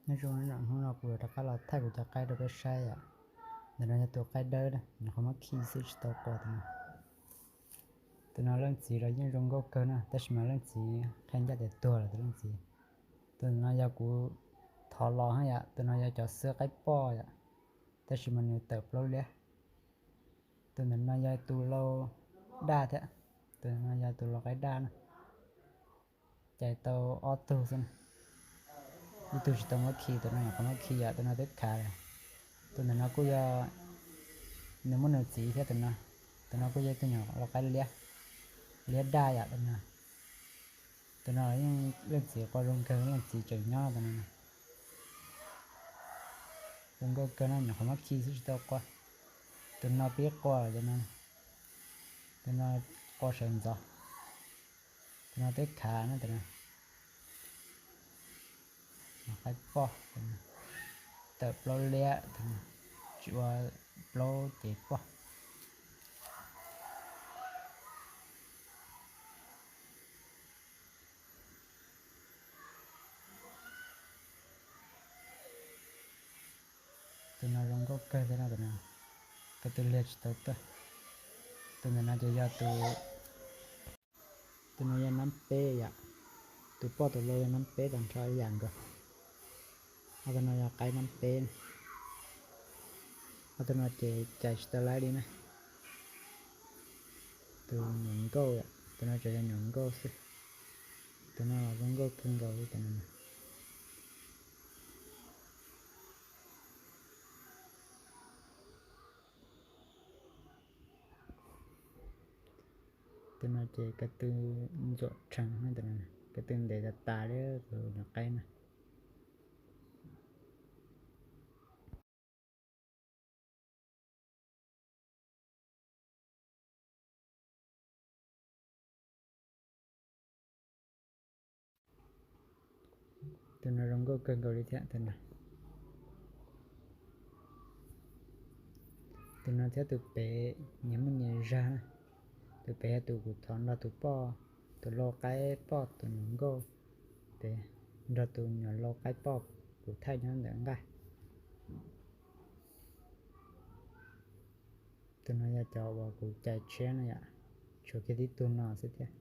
Nyob zoo, hnub no kuv yuav rov qab los thaij kuv cov qaib rau peb saib yom. Ntawm no yog tus qaib dawb na, nyuam qhuav muab khi xwb tsis tau qua tus no. Tus no leej txiv los yeej zoo nkauj kawg na, tab sis mas leej txiv qhia ncaj tias tuag lawm tus leej txiv. Tus no yog kuv thov los yom, tus no yog cov xwb qaib poj yom, tab sis mas nws tawm plaub liab. Tus ntawm no yog tus lau daj thiab, tus no yog tus lau qaib daj na. Cais tau ob tug xwb na, ib tug tsis tau muab khi, tus no nyuam qhuav muab khi yom, tus no twb khav lawm. Tus ntawm no kuj yog nws muaj nws txiv thiab tus no. Tus no kuj yog ib tug nyuam lau qaib liab, liab daj yom tus no. Tus no yeej leej txiv qua zoo kawg, leej txiv tseem nyob tus no. Zoo nkauj kawg no, nyuam qhuav muab khi xwb tsis tau qua. Tus no pib qua lawm tus no. Tus no qua sawv ntxov. Tus no twb khav na tus no. Qaib poj, tawm plaub liab, tsis ua plaub cev poj. Tus no zoo nkauj kawg thiab no tus no, ko tw liag tsis tau tuaj. Tus ntawm no ces yog tus, tus no yog nab peb yom, tus poj tus lau yog nab peb tag nrho ib yam nkaus. Ob tug no yog qaib nab peb. Ob tug no ces cais tsis tau laib li na. Tus nyuam nkauj, tus no tsuas yog nyuam nkauj xwb. Tus no los zoo nkauj kawg nkaus li tus no. Tus no ces ko tw ntxuam tsheev, ko tw ntev tas tas li tus nyuam qaib na. Tus no zoo nkauj kawg nkaus li thiab tus no. Tus no thiab tus pem nyias muaj nyias zag na. Tus pem yog tus kuv thov nrog tus poj, tus lau qaib poj tus nyuam nkauj pem, nrog tus nyuam lau qaib poj kuv thaij nyob ntawm nqaj. Tus no yog cov uas kuv cais tshiab no yom, tshuav kiag tib tug no xwb thiab.